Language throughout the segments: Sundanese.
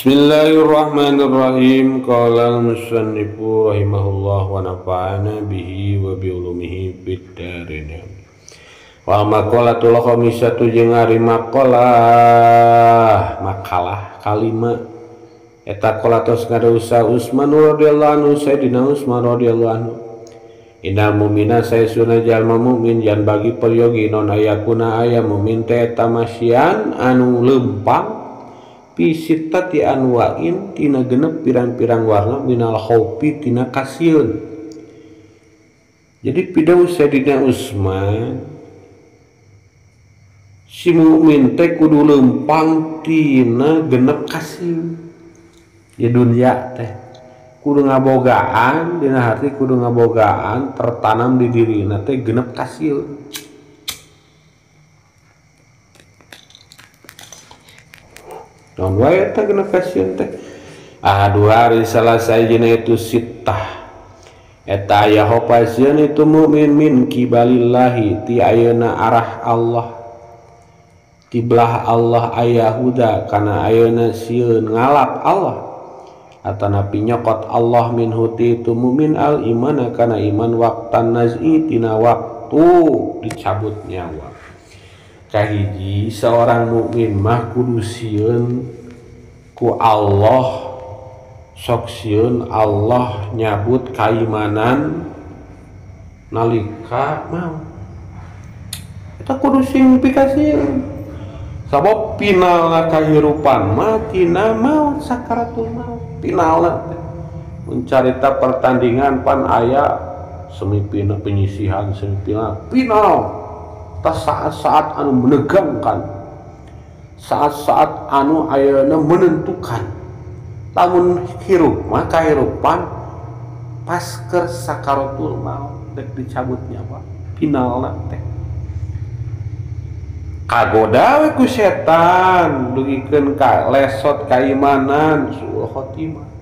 Bismillahirrahmanirrahim. Qala al-musannifu rahimahullah wa nafa'ana bihi wa bi ulumihi fid dharain. Wa maqalatul khamisatu jeung ari maqalah makalah kalima eta qala tos ngadosa Utsman radhiyallahu anhu Sayyidina Utsman radhiyallahu anhu. Innal mu'mina saesuna jalma mukmin jan bagi peryogi non ayakuna aya mukmin teh tamasyan anu lempang pisitati anwain tina genep pirang-pirang warna minal khaufi tina kasieun. Jadi pidau Sayyidina Utsman si mukmin teh kudu lempang tina genep kasieun. Di dunia teh kudu ngabogaan dina hati kudu ngabogaan tertanam di dirina teh genep kasieun. Naon wae eta genep kasieun teh? Ahadu hari salah sajina itu sittah. Eta aya hopasieun itu mukmin min kibalillahi ti ayeuna arah Allah. Tiblah Allah aya huda kana ayeuna sieun ngalap Allah. Atanapi nyokot Allah min huti itu mukmin al imana kana iman waqtan naz'i tina waktu dicabut nyawa. Kahiji seorang mukmin mah kudu sieun ku Allah, sok sieun Allah nyabut kaimanan nalika mau. Eta kudu sing pikasieun. Sabab finalna kahirupan mah tina maut sakaratul maut finalna teh. Mun carita pertandingan pan aya semifinal penyisihan semifinal final. Saat-saat anu menegangkan, saat-saat anu ayeuna menentukan. Lamun hirup mah kahirupan pas keur sakaratul maut dek dicabut nyawa finalna teh. Kagoda we ku setan dugikeun ka lesot kaimanan suul khotimah.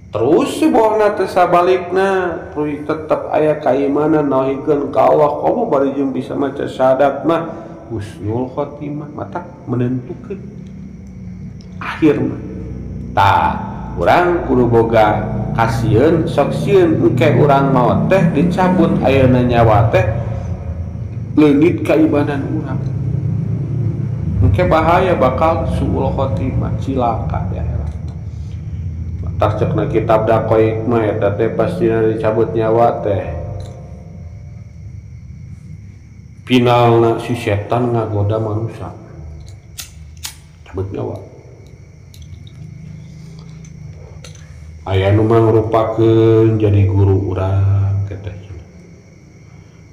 Terus sebuahna teh sabalikna terus tetep aya kaimanan nauhikeun ka Allah komo bari jeung bisa maca syahadat mah husnul khotimah mata menentukeun akhir mah. Tah urang kudu boga kasieun sok sieun engke urang maot teh dicabut ayeuna nyawa teh leungit kaimanan urang. Engke bahaya bakal suul khotimah cilaka di akhirat. Tah cekna kitab daqaiq mah eta teh pastina dicabut nyawa teh finalna si setan ngagoda manusia cabut nyawa. Aya nu mangrupakeun jadi guru urang teh,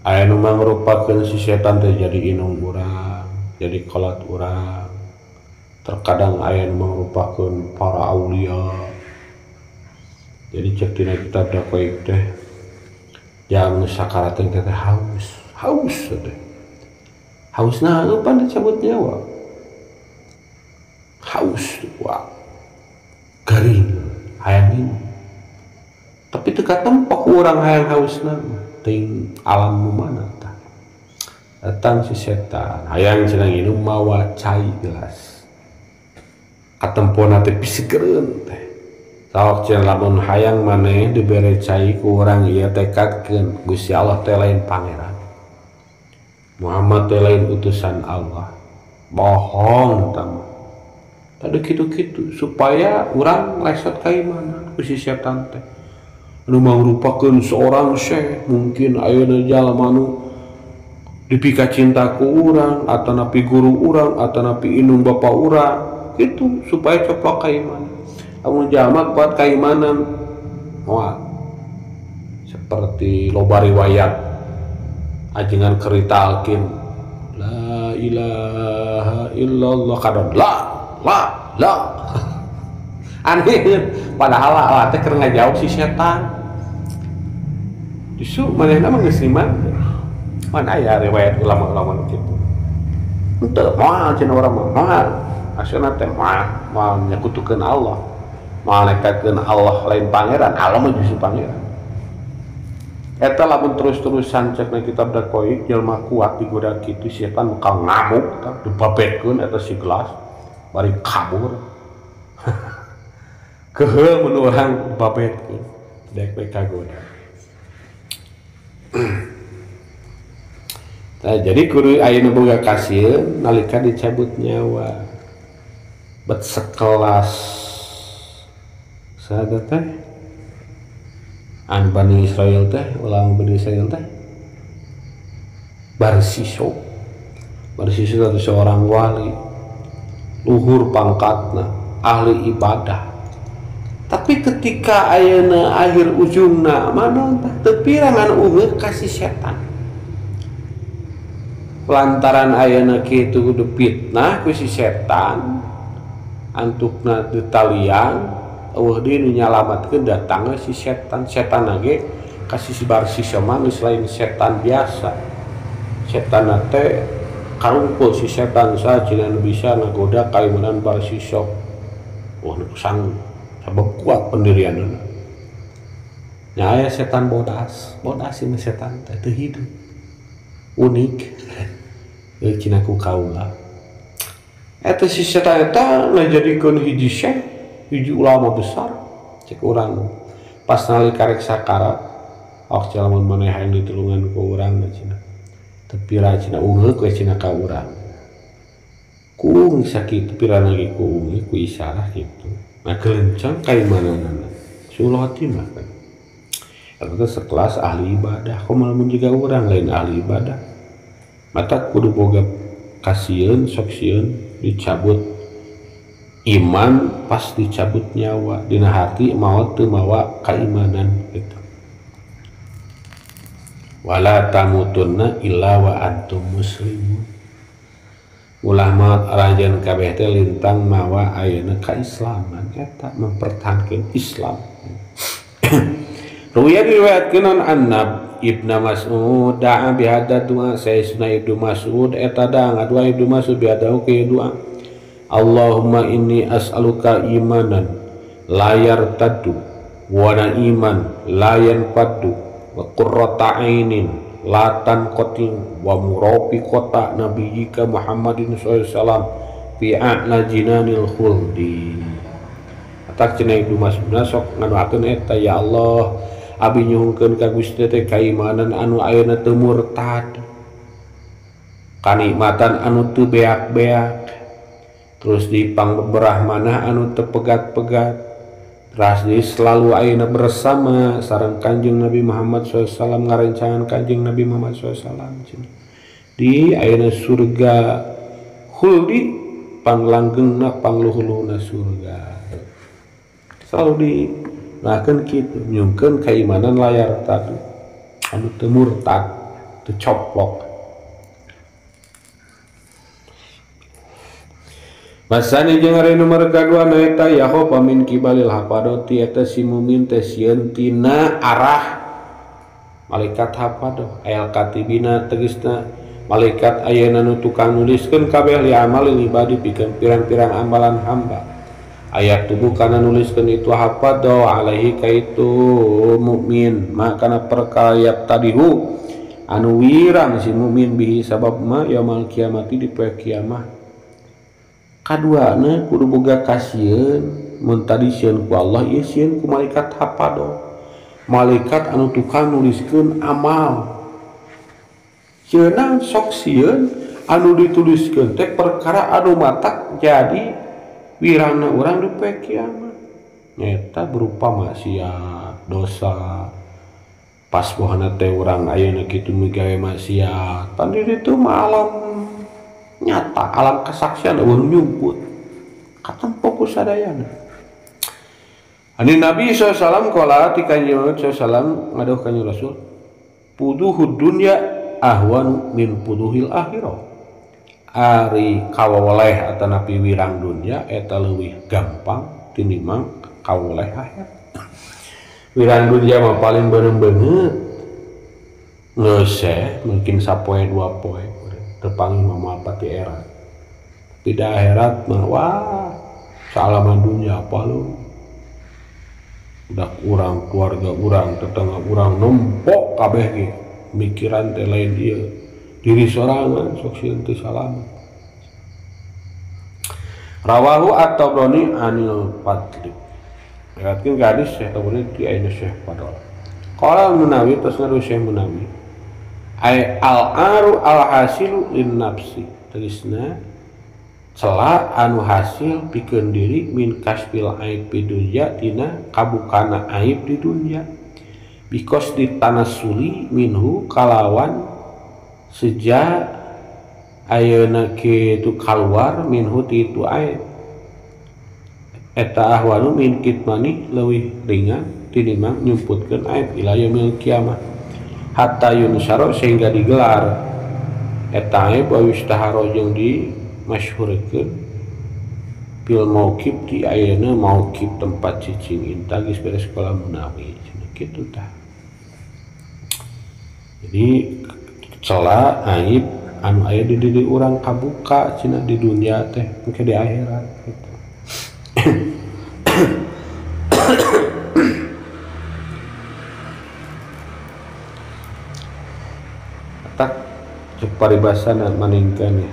aya nu mangrupakeun si setan teh jadi inung urang, jadi kolot urang. Terkadang aya nu mangrupakeun para aulia. Jadi cek dina kitab daqaiq teh jam sakarat teh haus, haus teh. Hausna pan dicabut nyawa. Haus wah. Garing hayang minum. Tapi teu katempo ku urang hayang hausna mah teuing alam nu mana tah. Datang si setan hayang cenah nginum mawa cai gelas. Katempona teh pisegereun teh. Sok cenah lamun hayang maneh dibere cai ku urang ieu tekadkeun Gusti Allah teh lain pangeran. Muhammad teh lain utusan Allah. Bohong tah mah. Tadi kitu-kitu supaya urang lesot kaimanan ku si setan teh. Anu mangrupakeun seorang syekh mungkin ayeuna jalma nu dipika cinta ku urang atanapi guru urang atanapi indung bapa urang kitu supaya coplok kaimanan. Amun jalma kuat kaimanan moal. Seperti loba riwayat ajengan kerita alkim la ilaha illallah kadon la la la aneh padahal la teh keur ngajauh si setan. Justru manehna mah geus iman. Mana aya riwayat ulama-ulama kitu. Henteu moal cenah urang mah moal. Asalna teh moal, moal nyakutukeun Allah. Moal nekatkeun Allah lain pangeran, Allah mah justru pangeran. Eta lamun terus-terusan cekna kitab daqaiq jelema kuat digoda kitu setan bakal ngamuk tah dibabetkeun eta si gelas bari kabur. Keheul mun urang babetkeun dek we kagoda. Nah, jadi kudu aya nu boga kasieun nalika dicabut nyawa. Bet sekelas saha teh? An Bani Israil teh, ulama Bani Israil teh Barsiso. Barsiso itu seorang wali, luhur pangkatna, ahli ibadah. Tapi ketika ayeuna akhir ujungna mana tah teu pirangan ungeuk ka si setan. Lantaran ayeuna kitu kudu fitnah ku si setan, antukna ditalian, eueuh deui nu nyalamatkeun datangna si setan. Setan ge ka si Barsiso mah geus lain setan biasa. Setan teh karungkul si setan saha cenah nu bisa ngagoda kaimanan Barsiso. Wah nu sanggup sabab kuat pendirianna. Nya aya setan bodas, bodas ini setan teh teu hidup. Unik. Euy cenah ku kaula. Eta si setan eta ngajadikeun hiji syekh, hiji ulama besar cek urang. Pas nalika rek sakarat, oh lamun maneh hayang ditulungan ku urang cenah. Teu pira cenah ungeuk we cenah ka urang. Kuung sakitu pirana ge ku ungeuk ku isarah kitu. Nah kelencang kaimananana. Suul khotimah kan. Eta sekelas ahli ibadah, komo lamun jiga urang lain ahli ibadah. Mata kudu boga kasieun sok sieun dicabut iman pas dicabut nyawa dina hati maot teu mawa kaimanan gitu. Wala tamutunna illa wa antum muslimun. Ulah maot aranjeun kabeh teh lintang mawa ayeuna kaislaman eta mempertahankeun Islam. Ruwiya diriwayatkeun an Annab Ibnu Mas'ud da'a bihadza du'a sayyidina Ibnu Mas'ud eta da ngadua Ibnu Mas'ud bihadza ku doa Allahumma inni as'aluka imanan la yartaddu wa na'iman la yanfaddu wa qurrata ainin la tanqati wa murafiqata nabiyyika Muhammadin sallallahu alaihi wasallam fi a'la jinanil khuldi. Atak cenah Ibnu Mas'ud sok ngadoakeun eta ya Allah abi nyuhunkeun ka Gusti teh kaimanan anu ayeuna teu murtad, kanikmatan anu teu beak-beak, terus di pangberahmanah anu teu pegat-pegat, terus di selalu ayeuna bersama sareng Kanjeng Nabi Muhammad sallallahu alaihi wasallam ngarencangan Kanjeng Nabi Muhammad sallallahu alaihi wasallam di ayeuna surga khuldi panglanggengna pangluhur-luhurna surga. Selalu di lakeun kitu nyungkeun kaimanan layar tadi anu teu murtad teu coplok. Masani jeung ari nomor kadua na eta yahopa min kibalil hapadoti eta si mumin teh sieun tina arah malaikat hapadoh ayal katibina tegasna malaikat ayeuna nu tukang nuliskeun kabeh li amalil ibadi pikeun pirang-pirang amalan hamba. Ayat tubuh kana nuliskeun itu hafadho alaihi kaitu mukmin makana perkara yabtadihu anu wirang si mukmin bihi sabab ma yaumul kiamati di poe kiamah. Kaduana kudu boga kasieun mun tadi sieun ku Allah ieu sieun ku malaikat hafadho. Malaikat anu tukang nuliskeun amal. Sieunna sok sieun anu dituliskeun teh perkara anu matak jadi wirangna urang di poe kiamat nyata berupa maksiat dosa. Pas bohana teh urang ayeuna kitu migawe maksiat pan di ditu mah alam nyata alam kesaksian eueuh nyumput katempo ku sadayana. Ani Nabi sallallahu alaihi wasallam qala ti kanjeng Nabi sallallahu alaihi wasallam ngaduh kanjeng Rasul puduhud dunya ahwanu min puduhil akhirah. Ari kawoleh atanapi wirang dunya eta leuwih gampang tinimbang kawoleh akhirat. Wirang dunya mah paling beureum beungeut geus mungkin sapoe dua poe teu panggih mah moal pati era. Tapi da akhirat mah wah salaman dunya apa lu. Budak urang, keluarga urang, tetangga urang nempok kabeh ge mikiran teh lain ieu. Diri sorangan sok sieun teu salamet. Rawahu at-Tabrani anil Fadli. Riwayatkeun ka hadis Syekh Tabrani ti ayeuna Syekh Fadl. Qala Munawi tos ngaru Syekh Munawi ay al-aru al-hasilu lin nafsi tegasna cela anu hasil pikeun diri min kasbil aib di dunya tina kabukana aib di dunya bikos ditanasuli minhu kalawan seja ayeuna kitu kaluar minhu ti itu aib eta ahwanu min kitmani leuwih ringan tinimbang nyumputkeun aib ila yaumil kiamah hatta yunsaro sehingga digelar eta aib wa yustaharo jeung di masyhurkeun fil mauqif di ayeuna mauqif tempat cicing inta geus beres sekolah Munawi cenah kitu tah. Jadi cela aib anu aya di diri urang kabuka cenah di dunia teh engke di akhirat gitu. Tak cek paribasana maningkeun ya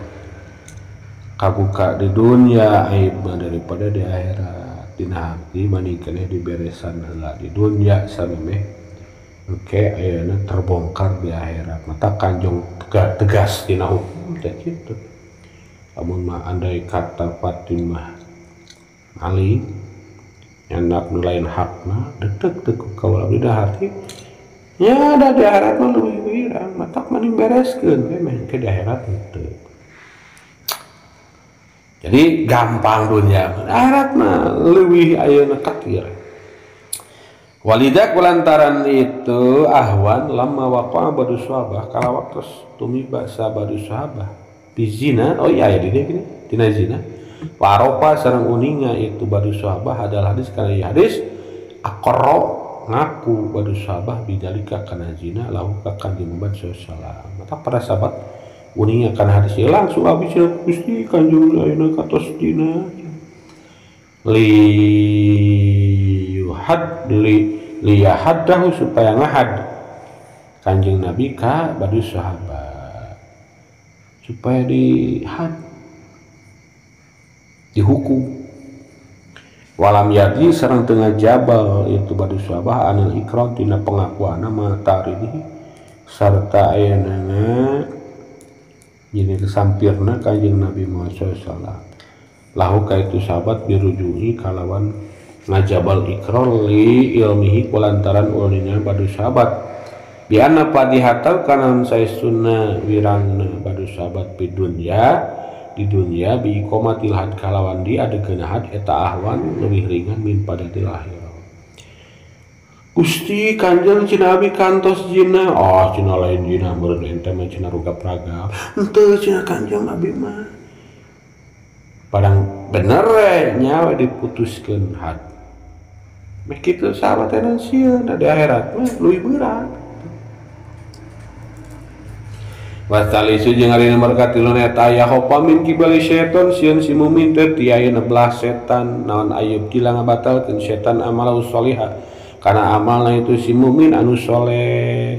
kabuka di dunia aib daripada di akhirat dina hati maningkeun diberesan heula di dunia samemeh engke ayeuna terbongkar di akhirat mata kanjong tegas dina hukum teh kitu. Lamun mah andai kata Fatimah Ali nyandak nu lain hakna detek teu ku kaula dina hati nya da di akhirat mah leuwih wirang matak mending bereskeun we meh ke di akhirat henteu. Jadi gampang dunia akhirat mah leuwih ayeuna katir. Walidak lantaran itu ahwan lama waqa'a badu sahabah kala waktu tumiba sabadu sahabah bi zina. Oh iya ya di dieu gini tina zina waropa sareng uninga itu badu sahabah hadal hadis kana ieu hadis aqra ngaku badu sahabah bidalika kana zina lahu ka kanjeng Muhammad sallallahu alaihi wasallam. Maka para sahabat uninga kana hadis ieu langsung abis Gusti kanjeng ayeuna katos dina li yuhad li liyahaddahu supaya ngahad kanjeng Nabi ka badu sahabat supaya dihad dihukum. Walam yadi sareng tengah jabal itu badu sahabat anil ikrar tina pengakuanna matarihi sarta ayeuna jadi kesampirna kanjeng Nabi Muhammad sallallahu alaihi wasallam lahu ka itu sahabat birujuhi kalawan ngajabal ikrar li ilmihi kulantaran ulinya badu sahabat bianna padihatal kana saestuna wirangna badu sahabat di dunya bi iqamatil had kalawan di adegeuna had eta ahwan leuwih ringan min padatil akhirat. Gusti kanjeng cenah abi kantos zina, oh cenah lain zina meureun ente mah cenah rugap-ragap henteu cenah kanjeng abi mah padang bener we nyawa diputuskeun had meh kitu sahabat teh sieun da di akhirat mah leuwih berat. Wasalisu jeung ari nomor katilu eta aya hopa min kibali setan sieun si mukmin teh ti ayeuna belah setan naon ayub gila ngabatalkeun setan amalau sholihah kana amalna itu si mukmin anu soleh.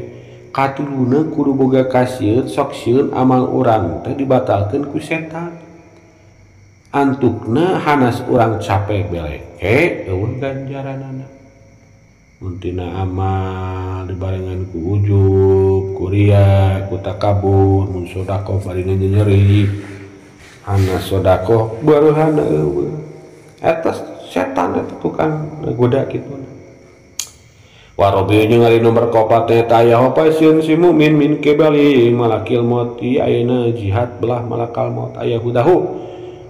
Katiluna kudu boga kasieun sok sieun amal urang teh dibatalkeun ku setan antukna hanas urang capek beleke eueuh ganjaranana mun tina amal dibarengan ku ujub ku riya ku takabur mun sedekah barengan nyeri hanas sedekah baruhana eueuh eta setan eta tukang goda kitu. Warobi jeung ari nomor kaopat eta aya hopa sieun si mukmin min kibali malakil maut ayeuna jihad belah malakal maut aya hudahu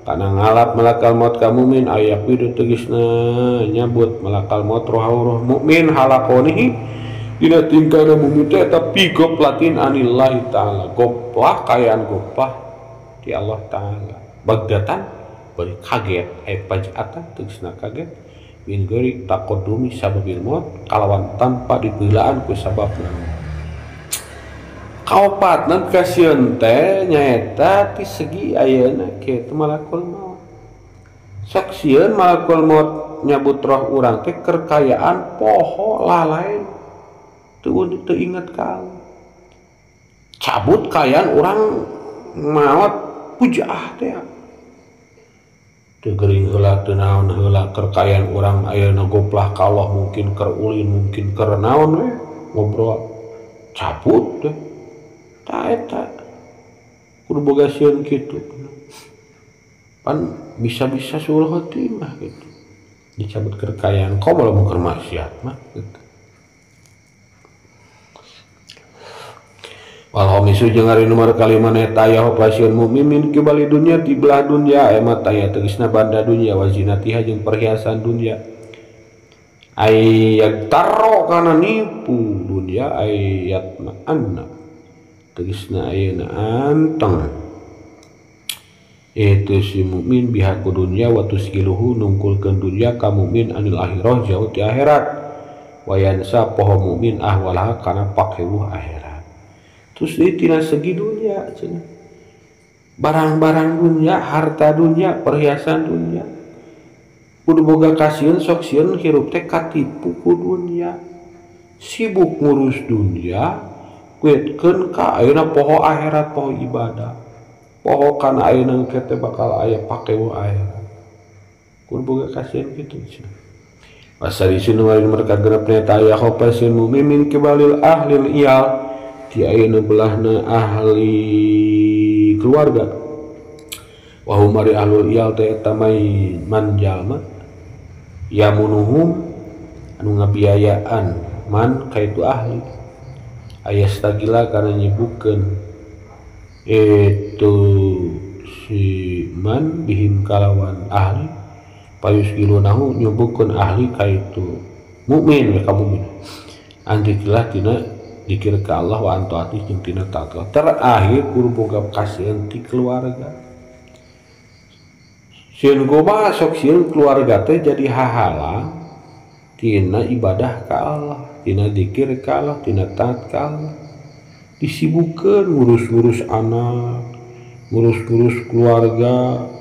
kana ngalap malakal maut ka mukmin aya kudu tegasna nyabut malakal maut roh mukmin halakonihi dina tingkahna mukmin teh eta pigoplatin anillahi taala goplah kayaan goplah di Allah taala bagdatan bari kaget aya pajatan tegasna kaget min gori taqaddumi sababil maut kalawan tanpa dipeulaan ku sababna. Kaopatna kasieun teh nyaeta ti segi ayeuna kitu malakul maut. Sok sieun malakul maut nyabut roh urang teh keur kayaan poho lalain teu inget ka cabut kayaan urang maot pujaah teh. Teu gering heula teu naon heula keur kaayaan urang ayeuna goplah ka Allah mungkin keur ulin mungkin keur naon we ngobrol cabut teh. Tah eta kudu boga sieun kitu. Pan bisa-bisa suul khotimah gitu. Dicabut keur kaayaan komo lamun keur maksiat mah gitu. Wal khamisu jeung ari nomor kalima eta aya pasieun mukmin min kibali dunya ti belah dunya aya taya tegasna banda dunya wa zinatiha jeung perhiasan dunya ayat taro kana nipu dunya ayat anna tegasna ayeuna anteng itu si mukmin bihaku dunya wa tuskiluhu nungkulkeun dunya ka mukmin anil akhirah jauh ti akhirat wa yansa poho mukmin ahwalaha kana pakewuh akhirat. Terus di tina segi dunia cenah. Barang-barang dunia, harta dunia, perhiasan dunia. Kudu boga kasieun sok sieun hirup teh katipu ku dunia. Sibuk ngurus dunia, kuetkeun ka ayeuna poho akhirat, poho ibadah. Poho kana ayeuna engke teh bakal aya pakewuh akhirat. Kudu boga kasieun kitu cenah. Wasarisun warin mereka genepna ta aya khofasin mukmin min kibalil ahlil iyal. Di ayeuna belahna ahli keluarga wa hum ari ahlul iyal teh eta man jalma yamunuhum anu ngabiayaan man kaitu ahli ayastagila kana nyibukeun itu si man bihim kalawan ahli payusgilunahu nyubukeun ahli kaitu mukmin ka mukmin andikilah tina dikir ka Allah wa antaati jeung tina taat. Terakhir kudu boga kasieun ti keluarga. Sieun kumaha sok sieun keluarga teh jadi hahalang tina ibadah ka Allah, tina dikir ka Allah, tina taat ka Allah. Disibukeun ngurus-ngurus anak, ngurus-ngurus keluarga,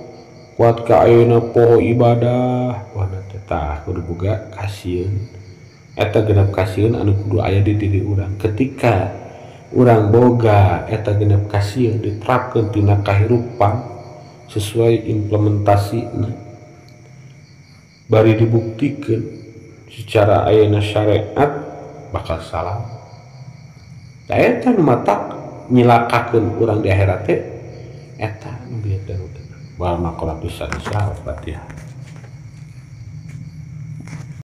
kuat ka ayeuna poho ibadah. Wah teh tah kudu boga kasieun. Eta genep kasieun anu kudu aya di diri urang. Ketika urang boga eta genep kasieun diterapkeun tina kahirupan sesuai implementasina bari dibuktikeun secara ayeuna syariat bakal salah. Da eta nu matak nyilakakeun urang di akhirat teh eta nu bieu teh. Wal maqalatus sadisah Al-Fatihah.